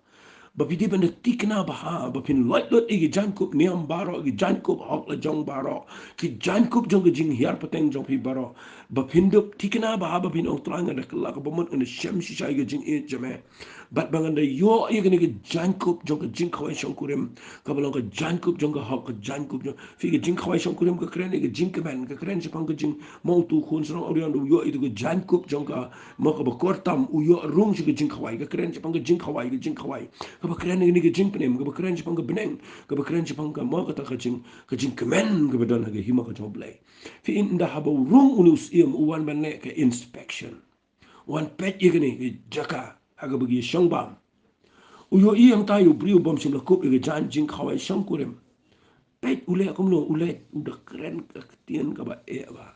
Ba phi dei ban da thikna bha, ba phin lait lut ïa ki jaiñkup niam baroh, ki jaiñkup hok lajong baroh, ki jaiñkup jong ka jinghiar pateng jong phi baroh. Ba phin dup thikna bha, ba phin ong, Trai, nga da kylla ka bamut, nga da shem shisha ïa ka jingïeit jong me. Bad ba ngan da ïoh ïa kane ka jaiñkup jong ka jingkhawai shongkurim, kaba long ka jaiñkup jong ka hok, ka jaiñkup jong phi. Ka jingkhawai shongkurim ka kren ïa ka jingkmen, ka kren shaphang ka jing, mo, utu u khun shnong awria u ïoh ïa ka jaiñkup jong ka, mo, kaba kordor tam, u ïoh rung sha ka jingkhawai, ka kren shaphang ka jingkhawai, ka jingkhawai. Kaba kren ïa kane ka jingpynim, kaba kren shaphang ka bneng, kaba kren shaphang ka, mo, kata ka jing, ka jingkmen kaba don ha ka hima ka jong U Blei. Phi, ynda haba u rung une u Syiem, u wan ban leh ka inspection. Wan peit ïa kane ka jaka ha kaba ki shong bam. U ïohi hangta ïa u briew u bym shym la kup ïa ka jaiñ jingkhawai shongkurim. Peit u leh kumno, u leh, u da kren ka ktien kaba eh bha.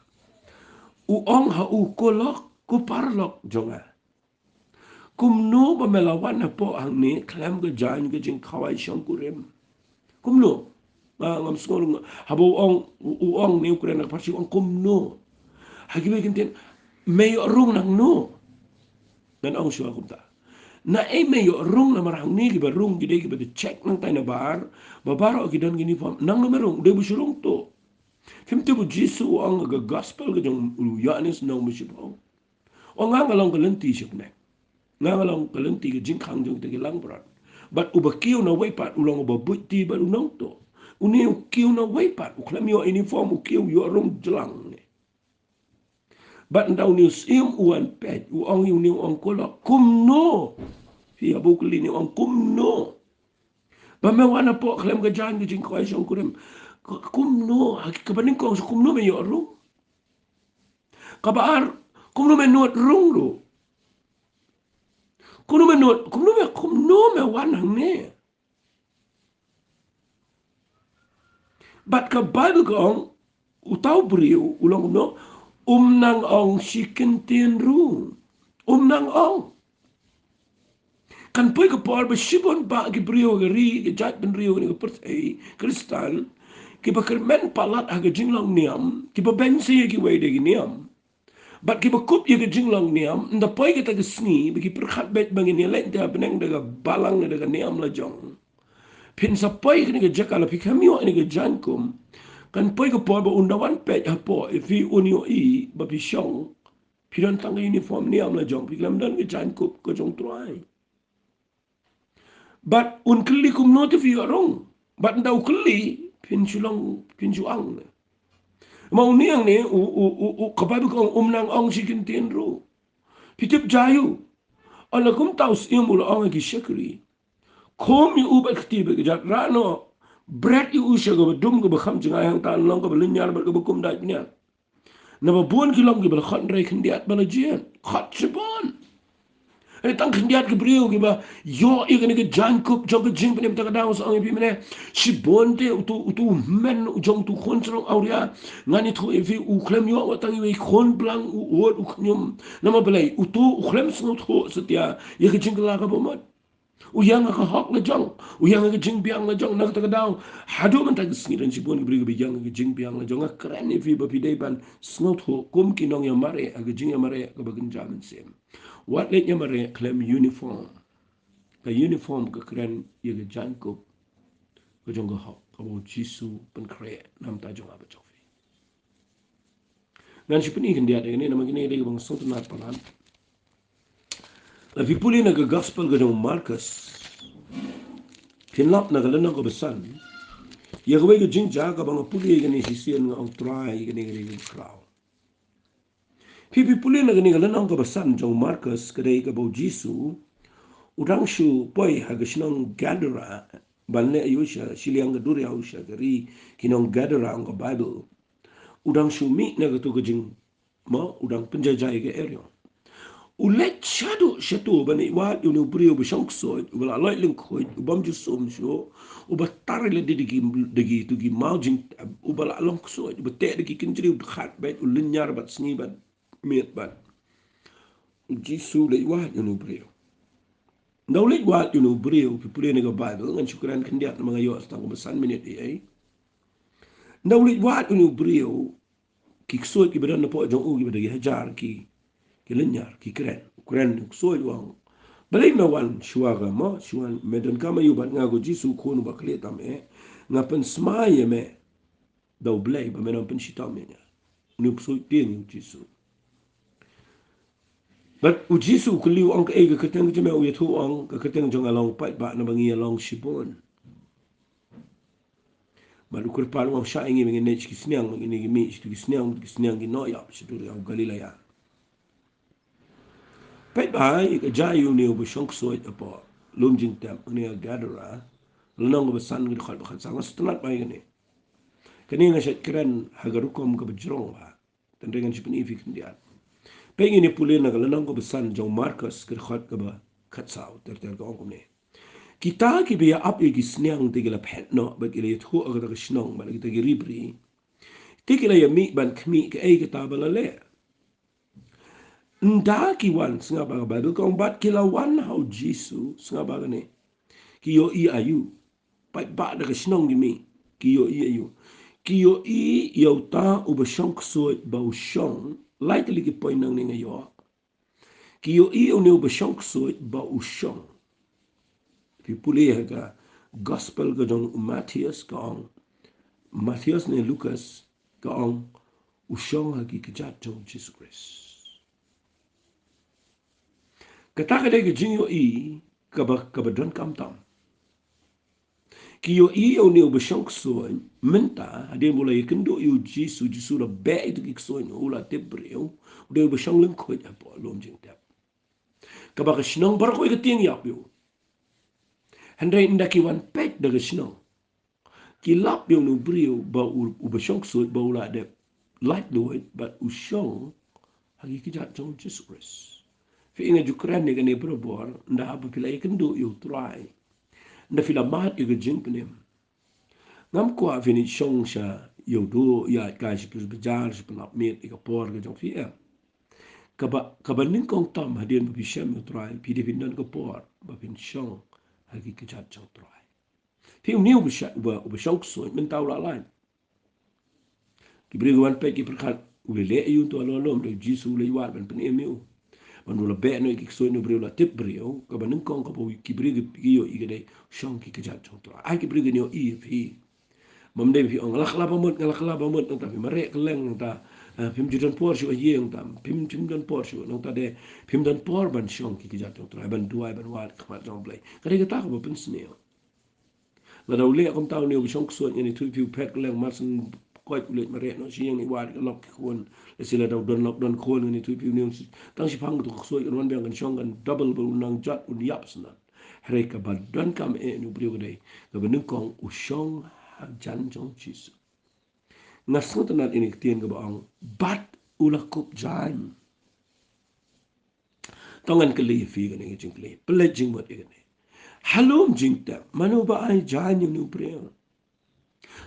U ong ha u, Ko lok, ko paralok jong nga, kumno ba me la wan hapoh hangne khlem ka jaiñ ka jingkhawai shongkurim? Kumno? Nga, ngam sngew rung. Haba u ong, u, u ong ne u kren na ka pharshi, u ong kumno. Ha kiwei ki ktien, me ïoh rung nangno? Ngan ong shuwa kumta. Naei me ïoh rung namar hangne kiba rung ki dei kiba da check nangtai nabar, ba baroh ki don ki uniform. Nangno me rung, dei ba shu rung tuh. Phim tip u Jisu u ong ha ka gospel ka jong u Ïoannis lynnong ba shiphew. U ong, nga nga long ka lynti sha bneng. Nga nga long ka lynti, ka jingkhang jong kita ki langbrot. Bad uba kiew na wei pat u long uba buit ti bad u nongtuh. Une u kiew na wei pat, u khlem ïoh uniform, u kiew, u ïoh rung jlang ne. Bad ynda une u Syiem u wan peit, u ong ïa une, u ong, Ko lok, kumno? Phi, haba u kylli ne, u ong, Kumno ba me wan hapoh khlem ka jaiñ ka jingkhawai shongkurim? K-, kumno? Ha kaba nyngkong shuh, kumno me ïoh rung? Kaba ar, kumno me nud rung ruh? Kumno me nud, kumno me, kumno me wan hangne? Bad ka Baibl ka ong, uta u briew u long kumno? Um nang ong shi kyntien ruh. Um nang ong. Kan poi ka por ba shibun bah ki briew ha ka ri, ka jaitbynriew ne ka pyrthei Khristan, kiba kyrmen palat ha ka jinglong niam, kiba beiñ sha ïa kiwei de ki niam. Bad kiba kup ïa ka jinglong niam, ynda poi kata ka sngi ba ki pyrkhat beit ba ngin ïaleit da ka bneng, da ka balang, da ka niam lajong. Phin sa poi kane ka jaka, la phi khlem ïoh ïa kane ka jaiñkup. Kan poi ka por ba un da wan peit hapoh, ïa phi un ïohi ba phi shong, phi don tang ka uniform niam lajong, phi khlem don ka jaiñkup ka jong U Trai. Bad un kylli kumno te phi ïoh rung. Bad ynda u kylli, phin shu long, phin shu ang ne. Ma une hangne, u, u, u, u, ka Baibl ka ong, um nang ong shi kyntien ruh. Phi tip jia aïu? Ynda kumta u Syiem u la ong ha ki shakri, Khum ïa u bad kti bad ka jadrah noh. Bret ïa u sha kaba dum kaba kham jngai, hangta long kaba lynñiar bad kaba kum dait bniat. Naba bun ki long kiba la khot hynrei khyndiat ba la jied. Khot shibun. Hynrei tang khyndiat ki briew kiba ïoh ïa kane ka jaiñkup jong ka jingpynim. Ta ka daw sa ong ïa phi mynne, shibun te utu, utu u hynmen u jong utu u khun shnong awria, ngan ïathuh ïa phi, u khlem ïoh wat tang iwei i khun blang, u ud u khñium. Namar balei? Utu u khlem sngewthuh satia ïa ka jingkylla kaba mut. U ïeng ha ka hok lajong, u ïeng ha ka jingbiang lajong. Na kata ka daw, haduh mynta ka sngi don shibun ki briew kiba ïeng ha ka jingbiang lajong. Nga kren ïa phi ba phi dei ban sngewthuh kum ki nongïamareh ha ka jingïamareh kaba kynja mynsiem. Wat leit ïamareh khlem uniform. Ka uniform ka kren ïa ka jaiñkup ka jong ka hok kaba U Jisu u pynkhreh na ka bynta jong nga bad jong phi. Ngan shu pyni khyndiat ïa kane namar kane ka dei kaba nga sngewtynnat palat. Lada phi pule na ka gospel ka jong u Markos, phin lap na ka lynnong kaba san, ïa kawei ka jingjia kaba nga pule ïa kane shisien, nga ong, Trai, ïa kane ka dei kaba khraw. Phi, phi pule na kane ka lynnong kaba san jong u Markos, ka dei kaba U Jisu u dang shu poi ha ka shnong Gadara ban leh ïa u sha shiliang ka duriaw sha ka ri ki nong Gadara, ong ka Baibl. U dang shu mih na katu ka jing, mo, u dang pynjaijai ka area. U leit shaduh shato ban ïa wad ïa une u briew ba shong ksuid, uba la loit lyngkhuid, u bym ju sum shuh, uba tar ïalade da ki, da ki, da ki maw jingtep, uba la long ksuid, uba teh da ki kynjri, u dkhat beit, u lynñiar bad sngi bad miet bad. U Jisu u leit wad ïa une u briew. Ynda u leit wad ïa une u briew, phi pule na ka Baibl, ngan shu kren khyndiat namar nga ïoh tang kumba san minit ïa. Ynda u leit wad ïa une u briew, ki ksuid kiba don napoh jong u kiba da ki hajar ki, ki lynñiar, ki kren. U kren, u ksuid u ong, balei me wan shuwa ka mo, shuwa me donkam aïu bad nga, ko Jisu khun uba khlieh tam eh? Nga pynsmai ïa me da U Blei ba men ym pynshitom ïa nga. Une u ksuid tieng ïa u Jisu. Bad u Jisu u kylli u ong, kaei ka kyrteng jong me? U ïathuh u ong, ka kyrteng jong nga long Paidbah, naba ngi ïa long shibun. Bad u kyrpad u ong, shah ïa ngi ba ngin leit sha ki sniang, ba ngin ïa mih sha ki sniang, ki sniang ki noh ïap sha ki duriaw Galilea. Peit bha ïa ka jia ïa une uba shong ksuid hapoh lum jingtep, une ha Gadara, lynnong kaba san, ka dkhot ba khatsaw. Nga sngewtynnat bha ïa kane. Kane nga shait kren ha ka rukom kaba jrong bha. Tang ngan shu pyni ïa phi khyndiat. Peit, ngin ïa pule na ka lynnong kaba san jong u Markos, ka dkhot kaba khatsaw, ter ter ka ong kumne. Kita kiba ïa ap ïa ki sniang te ki la phet noh bad ki la ïathuh ha kata ka shnong bad kita ki ri bri. Te ki la ïa mih ban khmih kaei kata ba la leh. Ynda ki wan, sngap bha, ka Baibl ka ong, bad ki la wan ha u Jisu, sngap bha kane. Ki ïohi aïu? Paidbah da ka shnong ki mih. Ki ïohi aïu? Ki ïohi ïa uta uba shong ksuid ba u shong. Lai tylli ki point nangne nga ïoh. Ki ïohi ïa une uba shong ksuid ba u shong. Phi pule ha ka Gospel ka jong u Mathaios, ka ong, Mathaios ne Lukas, ka ong, u shong ha ki kjat jong u Jisu Khrist. Kata ka dei ka jingïohi kaba, kaba donkam tam. Ki ïohi ïa une uba shong ksuid mynta, hadien ba u la ïakynduh ïa u Jisu, Jisu la beh ïa ki ksuid, u la tip briew, u dei uba shong lyngkhuid hapoh lum jingtep. Kaba ka shnong baroh kawei ka tieng ïap ïa u. Hynrei ynda ki wan peit da ka shnong, ki lap ïa une u briew ba u, uba shong ksuid ba u la dep laitluid bad u shong ha ki kjat jong u Jisu Khrist. Phi, nga ju kren ïa kane barabor, ynda haba phi la ïakynduh ïa u Trai, ynda phi la mad ïa ka jingpynim, ngam kwah phin ïa shong sha ïa u duh ïa ka, sha phi bajar, sha phi lap miet ïa ka por ka jong phi, em. Kaba, kaba nyngkong tam hadien ba phi shem ïa u Trai, phi dei phin don ka por ba phin shong ha ki kjat jong u Trai. Phi, une uba sha-, uba, uba shong ksuid mynta u la lait. Ki briew ki wan peit ki pyrkhat, u leh leh ïa u, to, halor lum, da u Jisu u leit wad ban pynim ïa u. Ban u la beh noh ïa ki ksuid, une u briew la tip briew, kaba nyngkong kaba ki briew ki, ki ïohi ka dei u shong ki kjat jong u Trai. Ai ki briew kin ïohi ïa phi. Ym dei phi ong, nga la kylla ba mut, nga la kylla ba mut, nangta phi mareh kylleng, nangta, eh, phim ju don por shuh ha ïing, nangta phim, phim don por shuh, nangta de phim don por ban shong ki kjat jong u Trai, ban duwai, ban wad khmat jong u Blei. Ka dei kata kaba pynsniew. Lada u leh kumta une uba shong ksuid, ngan ïathuh ïa phi, u phet kylleng, mar shen koit u leit mareh noh sha ïing, u wad ïa ka lok ki khun. Lehse lada u don lok don khun, ngan ïathuh ïa phi, une u tang shiphang katu ka ksuid kan wan biang, kan shong, kan double bad u nongjot, un ïap syndon. Hynrei kaba donkam eh une u briew ka dei, kaba nyngkong u shong hajan jong u Jisu. Nga sngewtynnat ïa kane ka ktien kaba ong, bad u la kup jaiñ. To ngan kylli ïa phi kane ka jingkylli. Pynleit jingmut ïa kane. Ha lum jingtep, mano ba ai jaiñ ïa une u briew?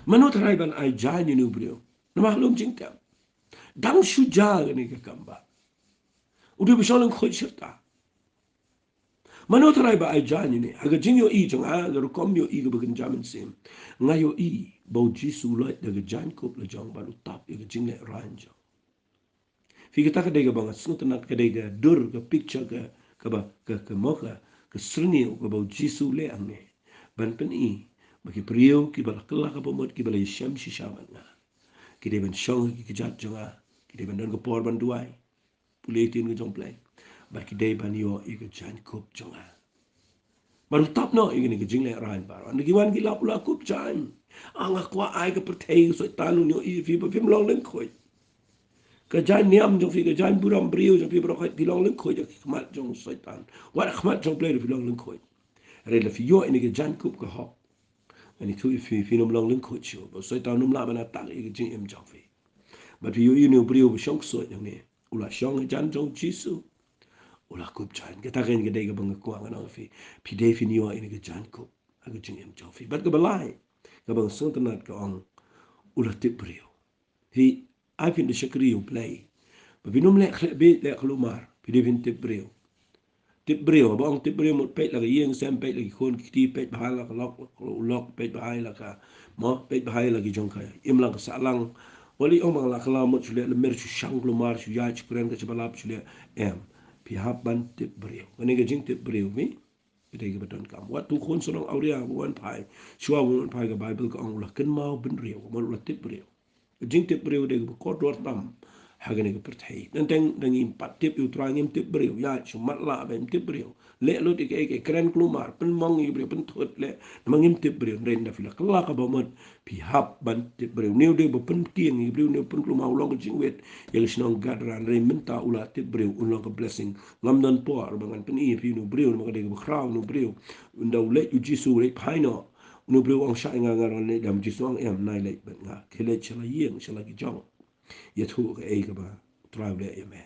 Mano tharai ban ai jaiñ ïa une u briew? Namar ha lum jingtep, dang shu jia kane ka kam ba u dei uba shong lyngkhuid shirta. Mano tharai ba ai jaiñ ïa une? Ha ka jingïohi jong nga, ha ka rukom ïohi kaba kynja mynsiem, nga ïohi ba u Jisu u leit da ka jaiñkup la jong bad u tap ïa ka jinglehraiñ jong. Phi, kata ka dei kaba nga sngewtynnat, ka dei ka dur, ka picture, ka, kaba, ka, ka mo ka, ka syrngiew kaba u Jisu u leh hangne. Ban pyni ba ki briew kiba la kylla kaba mut, kiba la ïashem shisha bad nga, ki dei ban shong ha ki kjat jong nga, ki dei ban don ka por ban duwai, pule ïa ka ktien ka jong u Blei, bad ki dei ban ïoh ïa ka jaiñkup jong nga. Bad u tap noh ïa kane ka jinglehraiñ baroh. Ynda ki wan ki lap, u la kup jaiñ. Ah, nga kwah ai ka pyrthei, ka Soitan un ïohi ïa phi ba phim long lyngkhuid. Ka jaiñ niam jong phi, ka jaiñ burom briew jong phi baroh, phi long lyngkhuid ha khmat jong u Soitan. Wat ha khmat jong u Blei ruh phi long lyngkhuid. Hynrei lada phi ïoh ïa kane ka jaiñkup ka hok, ngan ïathuh ïa phi, phin ym long lyngkhuid shuh. Ba u Soitan um lah ban attack ïa ka jingim jong phi. Bad phi ïohi une u briew ba shong ksuid hangne, u la shong hajan jong u Jisu. u la kup jaiñ. Kata ka dei kaba nga kwah ngan ong ïa phi. Phi dei phin ïoh ïa kane ka jaiñkup ha ka jingim jong phi. Bad kaba lai, kaba nga sngewtynnat ka ong, u la tip briew. Hi, ai phin da shakri ïa U Blei ba phin ym leh khleh bieit, leh khlumar. Phi dei phin tip briew. Tip briew, ba ong tip briew mut peit la ka ïing sem, peit la ki khun ki kti, peit bha la ka lok, u lok, peit bha la ka, mo, peit bha la ki jong ka imlang ka sahlang. Wat leh ong ba nga la kylla mut shu leh lem mer, shu shang khlumar, shu ïaid shu kren ka shaba lap, shu leh, em. Phi hap ban tip briew. Kane ka jingtip briew, mi, ka dei kaba donkam. Wat u khun shnong awria ba wan phai, shuwa ba wan phai, ka Baibl ka ong u la kynmaw bynriew, ka mut u la tip briew. Ka jingtip briew dei kaba kordor tam ha kane ka pyrthei. Teng teng da ngim pat tip ïa U Trai, ngim tip briew, ïa, shu matlah ba ngim tip briew. Leh lut ïa kaei kaei, kren khlumar, pynmong ïa ki briew, pynthut, leh, namar ngim tip briew. Hynrei ynda phi la kylla kaba mut, phi hap ban tip briew. Une u dei ba pynkieng ïa ki briew, une u pynkhlumar, u long ka jingwit ïa ka shnong Gadara. Hynrei mynta u la tip briew, un long ka blessing. Ngam don por ba ngan pyni ïa phi une u briew, namar ka dei kaba khraw une u briew. Ynda u leit u Jisu, u leit phai noh, une u briew u ong, shah ïa nga, nga ruh ngan leit. Dang u Jisu u ong, em, nai leit bad nga. Khie leit sha la ïing, sha la ki jong, ïathuh kaei kaba U Trai u leh ïa me.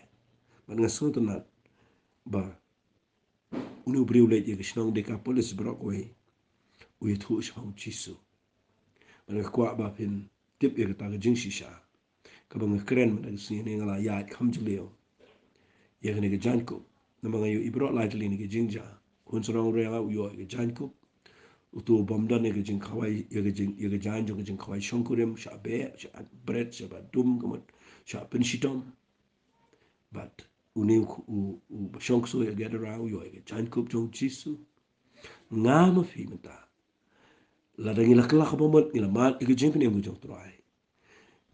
Bad nga sngewtynnat ba une u briew u leit ïa ka shnong Dekapolis baroh kawei, u ïathuh shaphang U Jisu. Bad nga kwah ba phin tip ïa kata ka jingshisha kaba nga kren mynta ka sngi, ne nga la ïaid kham jylliew ïa kane ka jaiñkup. Namar nga ïohi baroh lai tylli na ka jingjia. Khun shnong awria u ïoh ïa ka jaiñkup. Uto u bym don ïa ka jingkhawai, ïa ka jing, ïa ka jaiñ jong ka jingkhawai shongkurim, shah beh, shah bret, shah ba dum ka mut, shah pynshitom. Bad une u, u, u ba shong ksuid ïa Gadara u ïoh ïa ka jaiñkup jong U Jisu. Nga ma phi mynta, lada ngi la kylla kaba mut, ngi la mad ïa ka jingpynim ka jong U Trai,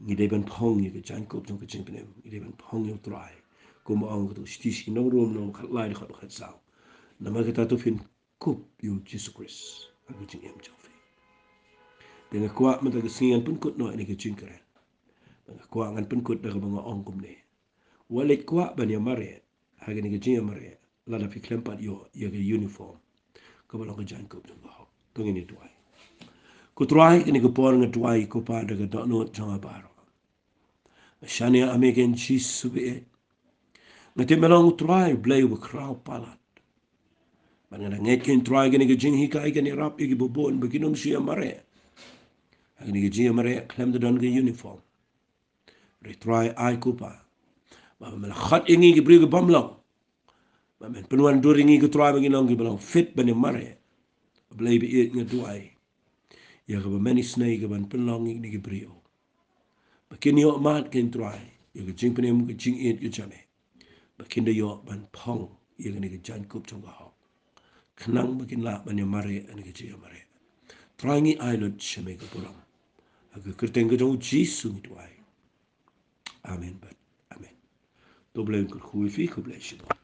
ngi dei ban phong ïa ka jaiñkup jong ka jingpynim, ngi dei ban phong ïa U Trai. Kumba ong kato ka shithi sha ki nong Rom, nong khatlai, dkhot khatsaw. Namar kata to phin kup ïa U Jisu Khrist ha ka jingim jong phi. Te nga kwah mynta ka sngi ngan pynkut noh ïa kane ka jingkren. Nga kwah ngan pynkut da kaba nga ong kumne. Wat leit kwah ban ïamareh ha kane ka jingïamareh lada phi khlem pat ïoh ïa ka uniform kaba long ka jaiñkup jong ka hok. To ngin ïa duwai. Ko Trai, kane ka por nga duwai ko Pa da ka dohnud jong nga baroh. Shaniah ha me ko Jisu baieit. Nga tip me long U Trai, U Blei uba khraw palat. Bad nga da ngeit ko Trai, kane ka jinghikai kan ïarap ïa kiba bun ba kin ym shu ïamareh ha kane ka jingïamareh khlem da don ka uniform. Hynrei Trai, ai ko Pa ba me la khot ïa ngi ki briew ki bym long, ba men pynwandur ïa ngi ko Trai ba ngin long kiba long fit ban ïamareh. Blei baieit, nga duwai ïa kaba men isynei ka ban pynlong ïa kine ki briew ba kin ïoh mad ko Trai ïa ka jingpynim ka jingïeit ka jong me, ba kin da ïoh ban phong ïa kane ka jaiñkup jong ka hok, khnang ba kin lah ban ïamareh ha kane ka jingïamareh. Trai, ngi ai lut sha me ka burom. Ha ka kyrteng ka jong U Jisu ngi duwai. Amen bad amen. To Blei un kyrkhu ïa phi, khublei shibun.